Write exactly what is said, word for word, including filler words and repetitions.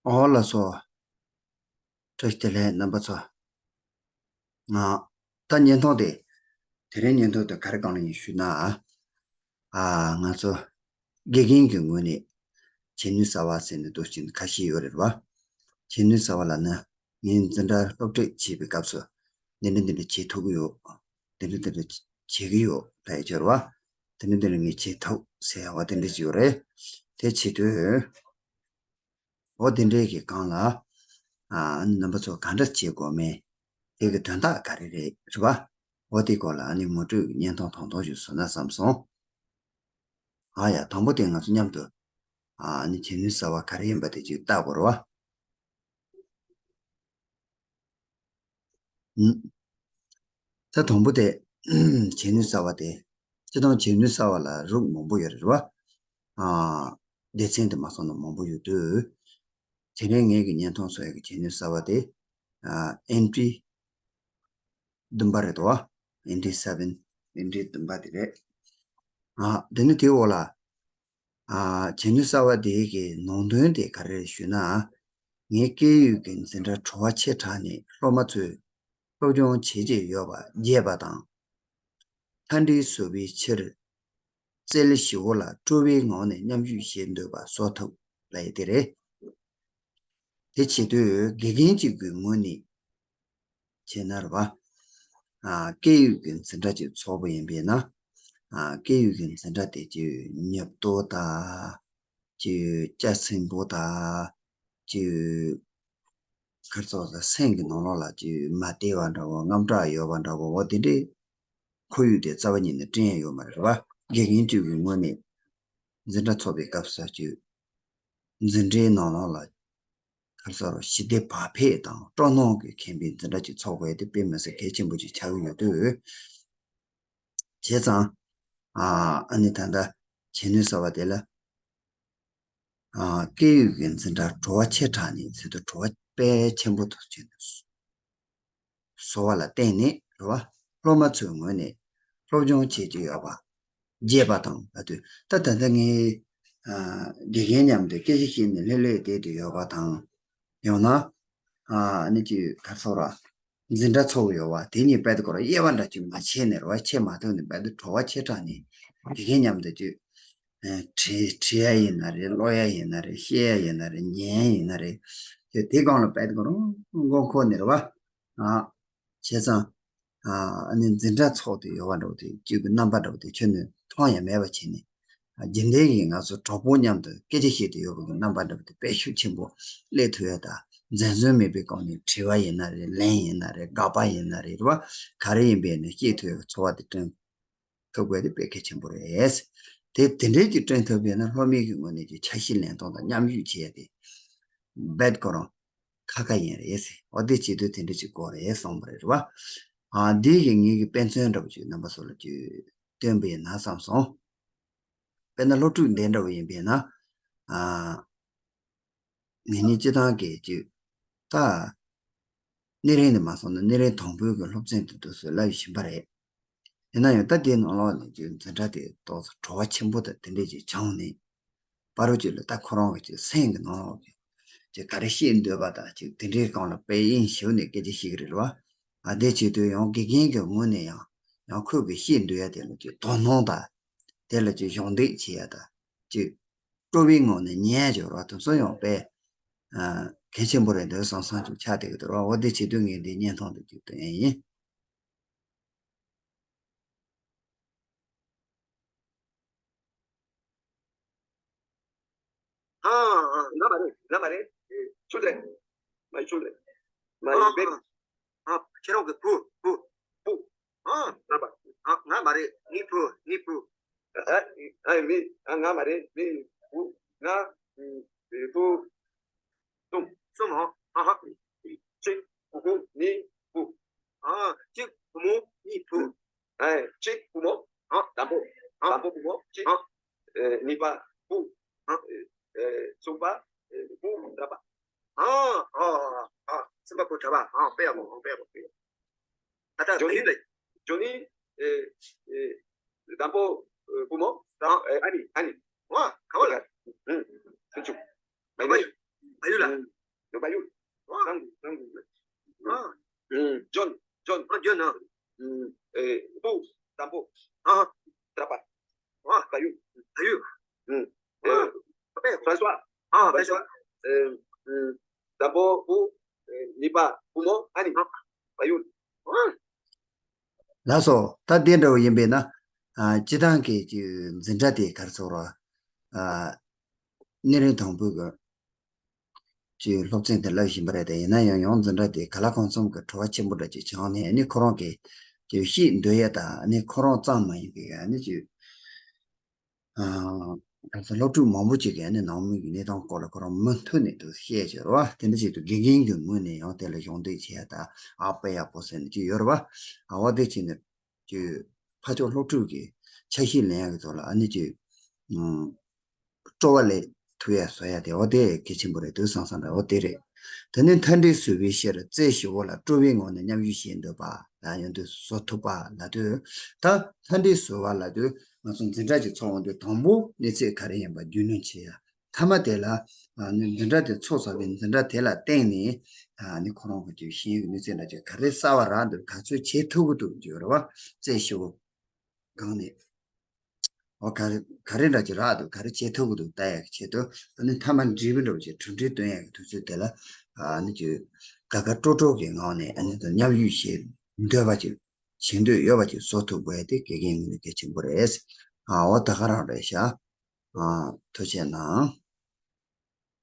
ཨོ་ལགས་སོ། བཀྲ་ཤིས་བདེ་ལེགས་རྣམ་པ་ཚོ། ང་ད་བརྙན་ཐུང་དེ། དེ་རིང་བརྙན་ཐུང་དེ་ག་རེ་སྒང་ལ་ཡིན་ཞུས་ན། ཨ། ང་ཚོ་དགེ་རྒན་གྱི་ངོས་ནས་བྱེད་ནུས་གསར་བ་ཟེར་ནས་འདུག་ཅིང་ཁ་ཤས་ཡོད་རེད་བ། བྱེད་ནུས་གསར་བ་ལབ་ན། ངས་འཛིན་གྲྭ་སློབ་ཁྲིད་བྱེད་པའི་སྐབས་སུ་འདི་འདྲ་འདི་འདྲ་བྱེད་ཐུབ་ཀྱི་ཡོད། འདི་འདྲ་འདི་འདྲ་བྱེད་ཀྱི་ཡོད་ལབ་ཡ་ཅིག་ཡོད་རེད་བ། འདི་འདྲ་འདི་འདྲ་ངས་བྱེད་ཐུབ་ཟེར་ཡ་བ་དེ་འདྲ་ཅིག་ཡོད་རེད། དེ་བྱེད་དུས། འོ་དེ་འདྲའི་གི་སྒང་ལ། ཨ། རྣམ་པ་ཚོ་ག་འདྲ་བྱེད་དགོས་མིན། དེ་གི་དོན་དག་ག་རེ་རེད་རེད་བ། འོ་དེ་སྐོར་ལ་ཨ་ནི་ངོ་སྤྲོད་ཀྱི་བརྙན་ཐུང་ཐུང་ཐུང་ཞིག་བཟོ་ན་བསམ་སོང་། ཨ་ཡ། དང་པོ་དེ་ང་ཚོ་མཉམ་དུ། ཨ་ནི་བྱེད་ནུས་གསར་བ་ག་རེ་ཡིན་པ་དེ་ཅིག་བལྟ་དགོས་རེད་བ། ཨུམ། ད་དང་པོ་དེ། བྱེད་ནུས་གསར་བ་དེ། སྤྱིར་བཏང་བྱེད་ནུས་གསར་བ་ལ་རིགས་མང་པོ་ཡོད་རེད་བ། ཨ། སྡེ་ཚན་དེ་མ་སོང་ན་མང་པོ་ཡོད་དུས། དེ་རིང་ངེད་ཀྱི་བརྙན་ཐུང་བཟོ་ཡག་གི་བྱེད་ནུས་གསར་བ་དེ། ཨ། ཨེན་ཊི་བདུན་པ་རེད་དོ། ཨེན་ཊི་སེ་ཝེན། ཨེན་ཊི་བདུན་པ་དེ་རེད། ཨ། དེ་ནི་དེའི་འོག་ལ། ཨ། བྱེད་ནུས་གསར་བ་དེའི་གི་ནང་དོན་དེ་ག་རེ་རེད་ཞུས་ན། ངའི་སྐད་ཡིག་གི་འཛིན་གྲྭ་བྲོ་བ་ཆེ་དྲགས་ནས་སློབ་མ་ཚོས་སློབ་སྦྱོང་བྱེད་ཀྱི་ཡོད་པ་བརྗེད་པ་དང་། མཐའ་འདྲི་བཟོ་བའི་ཕྱིར། རྩལ་ཞི་བོ་ལ་སྤྲོ་བའི་ངང་ནས་མཉམ་ཞུགས་བྱེད་འདོད་པ་བཟོ་ཐུབ་ལབ་ཡས་དེ་རེད། དེ་བྱེད་དུས་དགེ་རྒན་གཅིག་གི་ངོས་ནས་བྱས་ན་རེད་བ། ཨ། སྐད་ཡིག་གི་འཛིན་གྲྭ་གཅིག་ཚོགས་པ་ཡིན་པས་ན། ཨ། སྐད་ཡིག་གི་འཛིན་གྲྭ་དེ་ཅིག་ཉོབ་ཏོ་དང་། ཅིག་སྐྱ་སེང་པོ་དང་། ཅིག་ག་རེ་ཟེར། སེམས་ཀྱི་ནང་ལོགས་ལ་ཅིག་མ་བདེ་བ་འདྲ་བོ། དངངས་སྐྲག་ཡོད་པ་འདྲ་བོ། འོ་དེ་འདྲའི་ཁོར་ཡུག་དེ་རྩ་བ་ཉིད་ནས་བསྐྲུན་ཡ་ཡོད་མ་རེད་བ། དགེ་རྒན་གཅིག་གི་ངོས་ནས་འཛིན་གྲྭ་ཚོགས་པའི་སྐབས་སུ་ཅིག་འཛིན་གྲྭའི་ནང་ལོགས་ལ་ག་རེ་ཟེར། ཞི་བདེ་བག་ཕེབས་དང་སྤྲོ་སྣང་གིས་ཁེངས་པའི་འཛིན་གྲྭ་ཅིག་ཚོགས་དགོས་དེ་དཔེ་མི་སྲིད་གལ་ཆེན་པོ་ཅིག་ཆགས་ཀྱི་ཡོད་དུས། བྱས་ཙང་། ཨ། ཨ་ནི་ད་ལྟ་བྱེད་ནུས་གསར་བ་དེ་ལ། ཨ། སྐད་ཡིག་གི་འཛིན་གྲྭ་བྲོ་བ་ཆེ་དྲགས་ནས་ཟེར་དུས། བྲོ་བ་དཔེ་ཆེན་པོ་ཐོག་ཆེན་བཟོ་བ་ལ་བརྟེན་ནས་རེད་བ། སློབ་མ་ཚོའི་ངོས་ནས་སློབ་སྦྱོང་བྱེད་ཀྱི་ཡོད་པ་བརྗེད་པ་དང་ལབ་དུས། ད་ད་ལྟ་ངས། ཨ། དགེ་རྒན་མཉམ་དུ་སྐད་ཆ་བཤད་ནས་ལྷོད་ལྷོད་བསྡད་དུ་ཡོད་པ་དང་། ཡང་ན། ཨ་ནི་ཅིག་ག་རེ་ཟེར། འཛིན་གྲྭ་ཚོགས་ཡོད་པ་དེ་གཉིས་དཔེ་དེ་ཁོ་རང་དབྱེ་བ་འདྲ་ཅིག་མ་ཕྱེ་ནས་རེད་བ། ཕྱེ་མ་ཐུབ་ནས་དཔེ་དེ་བྲོ་བ་ཆེ་དྲགས་ནས་དགེ་རྒན་མཉམ་དུ་ཅིག་ཨ། དྲི་དྲི་ཡ་ཡིན་ན་རེད། ཀློག་ཡ་ཡིན་ན་རེད། བཤད་ཡ་ཡིན་ན་རེད། ཉན་ཡ་ཡིན་ན་རེད། དེ་དེ་སྒང་ལ་དཔེ་དེ་ཁོ་རང་མགོ་འཁོར་ནས་རེད་བ། ཨ། བྱས་ཙང་། ཨ་ནི་འཛིན་གྲྭ་ཚོགས་དེ་ཡོད་པ་འདྲ་བོ་དེ་གཅིག་གི་རྣམ་པ་འདྲ་བོ་དེ་ཁྱོན་ནས་མཐོང་ཡ་མེད་པ་བྱས་ནས། རྒྱུན་ལྡན་གྱི་ང་ཚོ་གྲོགས་པོ་མཉམ་དུ་སྐད་ཆ་བཤད་དུ་ཡོད་པ་གི་རྣམ་པ་འདྲ་བོ་དེ་དཔེ་ཤུགས་ཆེན་པོ་སླེབས་ཐུབ་ཡ་དང་། འཛེམ་ཟོན་མེད་པའི་སྒོ་ནས་དྲི་བ་ཡིན་ན་རེད། ལན་ཡིན་ན་རེད། དགག་པ་ཡིན་ན་རེད། རེད་བ། ག་རེ་ཡིན་པའི་ནས་བཤད་ཐུབ་ཡ་གི་ཚོར་བ་དེ་བསྐྲུན་ཐུབ་དགོས་དེ་དཔེ་གལ་ཆེན་པོ་རེད། དེ་དེ་འདྲའི་ཅིག་བསྐྲུན་ཐུབ་པས་ན་སློབ་མའི་གི་ངོས་ནས་ཀྱི་འཆར་གཞི་ལེན་སྟངས་དང་མཉམ་ཞུགས་བྱེད་ཡ་དེ་རྦད་ཁོ་རང་ཁ་ཁ་ཡིན་རེད་ཟེར། འོ་དེ་བྱེད་དུས་དེ་འདྲ་ཅིག་དགོས་རེད་གསུངས་པ་རེད། རེད་བ། ཨ། འདི་གི་ངེད་ཀྱི་དཔེ་མཚོན་འདྲ་བོ་ཅིག་རྣམ་པ་ཚོ་ལ་ཅིག་སྟོན་པ་ཡིན་ན་བསམ་སོང་། དཔེར་ན་སློབ་ཕྲུག་འདི་འདྲ་བོ་ཡིན་པས་ན། ཨ། ངེད་གཉིས་སྤྱི་བཏང་གི་ཅིག་ད། གནས་རིམ་ནས་མ་སོང་ན་གནས་རིམ་དང་པོའི་གི་སློབ་ཚན་དེ་དུས་སུ་བསླབ་བཞིན་པ་རེད། ཡིན་ན་ཡང་ད་དེའི་ནང་ལོགས་ནས་ཀྱི་འཛིན་གྲྭ་དེ་ཏོག་ཙམ་བྲོ་བ་ཆེན་པོ་དང་དེ་འདྲས་ཀྱི་བྱུང་ནས། བར་དུ་ཅིག་ལ་ད་ཁོ་རང་གི་ཅིག་སེམས་ཀྱི་ནང་ལོགས་ཀྱི་ཅིག་ག་རེ་བཤད་འདོད་པ་དང་ཅིག་དེ་འདྲའི་སྒང་ལ་དཔེ་དབྱིངས་ཞིབ་ནས་སྐད་ཆ་བཤད་ཀྱི་རེད་བ། ཨ། དེ་བྱེད་དུས་ཡང་དགེ་རྒན་གྱི་ངོས་ནས་ཡང་ཡང་ཁོས་གི་བཤད་འདོད་ཡ་དེ་ལ་ཅིག་དོ་སྣང་དང་། དེ་ལ་ཅིག་གཞོགས་འདེགས་བྱེད་ཡ་དང་། ཅིག་སྤྲོ་བའི་ངང་ནས་ཉན་ཡ་ཅིག་ཡོད་རེད་བ། དེ་ཚོ་ཡང་དཔེ། ཨ། གལ་ཆེན་པོ་རེད་འདུག་བསམ་བསམ་ཅིག་ཆགས་བསྡད་ཀྱི་འདུག་རེད་བ། འོ་དེ་བྱེད་དུས་ངས་འདི་བརྙན་ཐུང་དུ་ཅིག་སྟོན་ཡ་ཡིན། ཨ། ཨ། ང་མ་རེད། ང་མ་རེད། ཨེ། ཆུ་ལེ། མ་ཡི་ཆུ་ལེ། མ་ཡི་བེ། ཨ། ཁྱེད་རང་གི་བུ། བུ། བུ། ཨ། རྣམ་པ། ཨ། ང་མ་རེད། ངའི་བུ། ངའི་བུ། ཨ། ཨ། མི། ཨ། ང་མ་རེད། མི། བུ། ང་། ཨེ། བུ། གསུམ། གསུམ། ཨ། ཨ་ཧ། གཅིག་བུ་མོ། གཉིས་བུ། ཨ། གཅིག་བུ་མོ། གཉིས་བུ། ཨ། གཅིག་བུ་མོ། ཨ། དང་པོ། ཨ། དང་པོ་བུ་མོ། གཅིག་ཨ། ཨེ། གཉིས་པ་བུ། ཨ། ཨེ། གསུམ་པ། ཨེ། བུ་གྲྭ་པ། ཨ། ཨ། ཨ། གསུམ་པ་བུ་གྲྭ་པ། ཨ། དཔེ་ཡག་པོ། ཨ། དཔེ་ཡག་པོ། དཔེ་ཡག་པོ། ཨ། ད་ཇོ་ནི་ལ། ཇོ་ནི། ཨེ། ཨེ། དང་པོ། ཨེ། བུ་མོ། དང་། ཨེ། ཨ་ནི། ཨ་ནི། ཨ། ག་བ་ལ། ཨུམ། ཐུན་ཆུ། མ་ཡུ། མ་ཡུ་ལ། ཨུམ། བལ་ཡུལ། བལ་ཡུལ། ཨུམ། ཨ། ཨ། François། ཨ། François། ཨེ། ཨུམ། བདག་པོ་བུ། ཨེ། མི་པ་བུ་མོ། ཨ་ནི་བལ་ཡུལ། ཨ། ལགས་སོ། ད་དེ་འདྲ་བོ་ཡིན་པས་ན། ཨ། སྤྱི་བཏང་གི་ཀྱི་འཛིན་གྲྭ་དེ་ག་རེ་ཟེར་རོ། ཨ། གནས་རིམ་དང་པོའི་གི་ཀྱི་སློབ་ཚན་དེ་བསླབ་བཞིན་པ་རེད་དེ། ཡིན་ན་ཡང་ཡང་འཛིན་གྲྭ་དེ་ག་ལ་གང་འཚམ་གྱི་བྲོ་བ་ཆེན་པོ་འདྲ་ཅིག་བྱུང་ནས། ཨ་ནི་ཁོ་རང་གི་ཀྱི་ཤེས་འདོད་ཡ་དང་། ཨ་ནི་ཁོ་རང་ཙམ་མ་ཡིན་པའི་ཨ་ནི་ཀྱི། ཨ། ག་ཚོད་སློབ་ཕྲུག་མང་པོ་ཅིག་གིས་ཨ་ནི་ནང་མི་གི་གནས་སྟངས་སྐོར་ལ་ཁོ་རང་མུ་མཐུད་ནས་དུ་བཤད་བྱས་རོ། དེ་འདྲ་ཅིག་ཏུ་དགེ་རྒན་གྱི་ངོས་ནས་ཡང་དེ་ལ་གཞོགས་འདེགས་བྱེད་ཡ་དང་། ཨ་དཔེ་ཡག་པོ་ཟེར་ནས་ཅིག་ཡོད་རེད་བ། ཨ། འོ་དེ་བྱས་ནས་ཀྱི་ཕར་ཕྱོགས་སློབ་ཕྲུག་གི་ཆ་ཤས་ལེན་ཡ་གི་ཐོག་ལ་ཨ་ནི་ཀྱི། ཨུམ། སྤྲོ་བ་ལས་ཐུབ་ཡ་བཟོ་ཡ་དེ། འོ་དེ་གལ་ཆེན་པོ་རེད་འདུག་བསམ་བསམ་རེད། འོ་དེ་རེད། དེ་ནས་མཐའ་འབྲས་བཟོད་པའི་ཕྱིར། རྩེ་ཞི་བོ་ལ་སྤྲོ་བའི་ངང་ནས་མཉམ་ཞུགས་བྱེད་འདོད་པ་ལ་ཡོང་དུས་བཟོ་ཐུབ་པ་ལབ་དུས། ད་མཐའ་འབྲས་བཟོ་བ་ལབ་དུས་ང་ཚོ་འཛིན་གྲྭ་ཅིག་ཚོགས་ཡོང་དུས་དང་པོ་གནས་ཚད་ག་རེ་ཡིན་པ་རྒྱུས་ལོན་བྱེད་ཡ། མཐའ་མ་དེ་ལ། ཨ་ནི་འཛིན་གྲྭ་དེ་ཚོགས་ཚར་བའི་འཛིན་གྲྭ་དེ་ལ་བརྟེན་ནས། ཨ་ནི་ཁོ་རང་གི་ཀྱི་ཤེས་ཡོན་གྱི་གནས་ཚད་འདྲ་ཅིག་ག་རེ་གསར་བ་རག་འདུག་ག་ཚོད་བྱེད་ཐུབ་ཀྱི་འདུག་ཅེས་རེད་བ། རྩེ་ཞི་བོ་སྒང་ནས། འོ། ག་རེ་ག་རེ་འདྲ་ཅིག་རག་འདུག་ག་རེ་བྱེད་ཐུབ་ཀྱི་འདུག་ལྟ་ཡག་གི་ཆེད་དུ། ཨ་ནི་མཐའ་མ་འབྲས་བུ་འདྲ་བོ་ཅིག་གྲུབ་འབྲས་སྟོན་ཡག་གི་དུས་ཚོད་དེ་ལ། ཨ་ནི་ཀྱི་དགའ་དགའ་སྤྲོ་སྤྲོ་གི་ངང་ནས་ཨ་ནི་དང་མཉམ་ཞུགས་བྱེད་འདོད་པ་ཅིག་བྱེད་འདོད་ཡོད་པ་ཅིག་བཟོ་ཐུབ་དགོས་ཡ་དེ་དགེ་རྒན་ངོས་ནས་གལ་ཆེན་པོ་རེད། ཨ། འོ། ད་ག་རང་རེད་ཤག་ཨ། ཐུགས་རྗེ་གནང་།